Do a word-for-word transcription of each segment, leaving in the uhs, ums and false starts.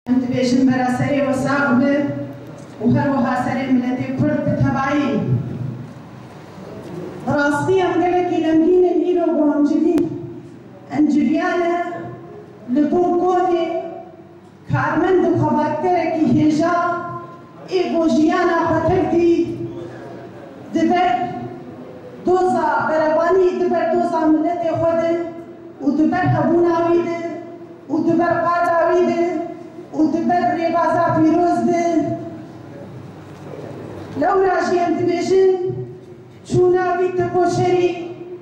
Em dibêjin bera serê we sax be û her wiha serê miletê Kurd bi tevayî. Bi rastî em gelekî xemgîn in îro ku em civî-, em civiyane li gor konê karmend û xebatkerekî hêja ê ku jiyana xwe tev dî di ber doza berevanî, di ber doza miletê xwe de û di ber hebûna wî de û di ber qada wî de û di ber rêbaza pîroz de. Lewra jî em dibêjin, çûna wî tekoşerî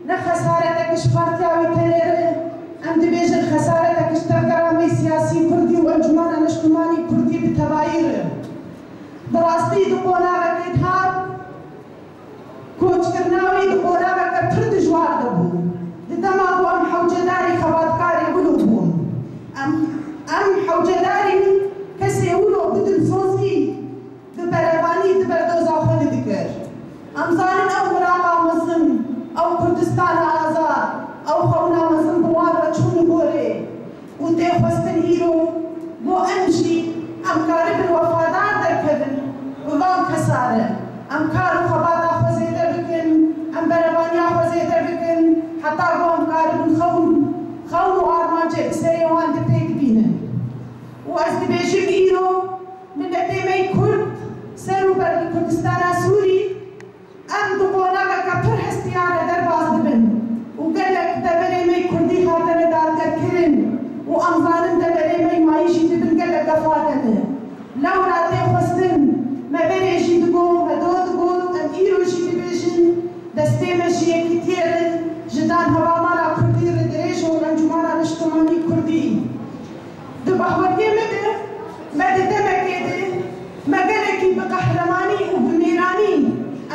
ne xesaretek ji partiya wî tenê re, em dibêjin xesaretek ji tevgera me siyasî kurdî û Encûmena Niştimanî Kurdî bi tevayî re. Bi rastî di qonaxekê de hat, koçkirina wî di qonaxeke pir dijwar de bû. Di dema ku em hewcedarî xebatkarê wilo bûn. Em, em hewcedarî kesê wilo bi dilsozî, bi berevanî di ber doza xwe de dikir. Em zanin ew miraqa mezin, ew Kurdistana azad, ew xewna mezin bi wan re çû li gorê. Û tê xwestin îro bo em jî em karibin wefadar derkevin bi van kesa re. Em kar û xebata xwe zêde bikin, em berevaniya xwe zêde bikin, heta ku em karibin xewn, xewn û armancê bi serê wan de pêk bînin. Û ez dibêjim îro miletê me yê Kurd ser û ber li Kurdistana Sûrî, em di qonaxeke pir hestiyar re derbas dibin û gelek deverê me yê Kurdî hatine dagirkirin û em zanin deverê me yê mayî jî di bin gelek gefa de ne. Lewra tê xwestin, me berê jî digot, me do digot, em îro jî dibêjin, destê me ji yekîtiyê re, ji dan hevamala Kurdî re dirêj e û Encûmena Niştimanî Kurdî. Di baweriyê me de, me di demekê de, me gelekî bi qehremanî û bi mêranî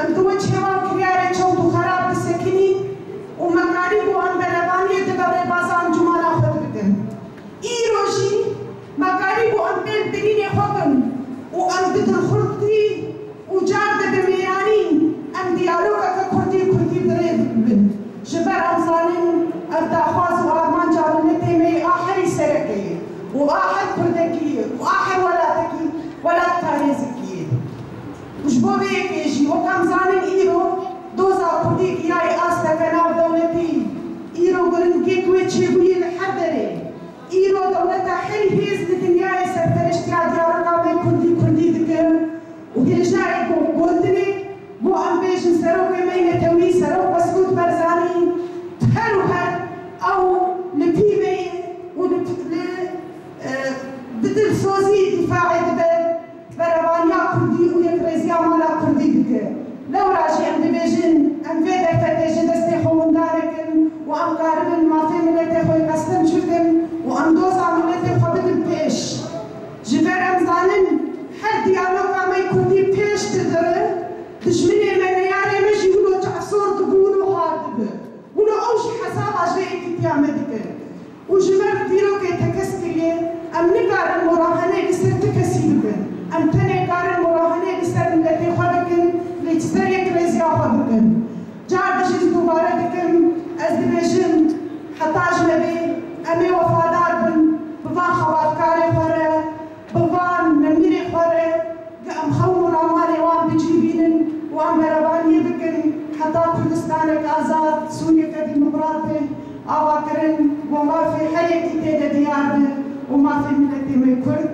em di wê çêwan kiryarê çewt û xerab disekinîn û me karîbû em berevaniyê di ber rêbaza encûmana xwe de bikin. Îro jî me karîbû em pêl birînê xwe bin û em bi dilxurtî û car de bi mêranî em diyalogeke kurdî kurdî bi rê bibin. Ji ber em zanin ev daxwaz û armanca miletê me yê a herî sereke ye û a her kurdekî ye û a her welatekî welat parêzekî ye. Û ji bo vê yekê jî wek em zanin îro doza kurdî gihayî asteke navdewletî, îro giringiyek wê çêbûyî li her derê. Îro dewleta herî hêz li dinyayê serpereştiya diyaloga me kurdî kurdî dike û hêjayê ku gotinê bo em bêjin serokê me yê netewî, Serok Mesûd Barzanî, her û her ew li pî me ye û li, li, e, bi dilsozî dîfaê dibe. Berevaniya kurdî û yekrêziya mala kurdî dike. Lewra jî em dibêjin, em vê derfetê ji destê xwe winda nekin û em karibin mafê miletê xwe yê qestin çi bikin û em doza miletê xwe bidin pêş. Ji ber em zanin, her diyaloga me kurdî pêş didire, dijminê me, neyarê me jî wilo çavsor dibû, wilo har dibe. Wilo ew jî hesaba ji vê yekîtiya me dike. Û ji ber dîrokê tekez kiriye, em nikarin murahenê li ser ti kesî bikin. Em tenê karin murahenê li ser miletê xwe bikin, lê ji ser yekrêziya xwe bikin. Car dijî dubare dikim, ez dibêjim, heta ji me bê, em ê wefadar bin bi van xebatkarê xwe re, bi van nemîrê xwe re, Em xewn û ramanê wan bi cî bînin û em berevaniyê bikin heta Kurdistanek azad, Sûriyeke demokrat be avakirin, bo mafê her yekî tê de diyar be û mafê miletê me Kurd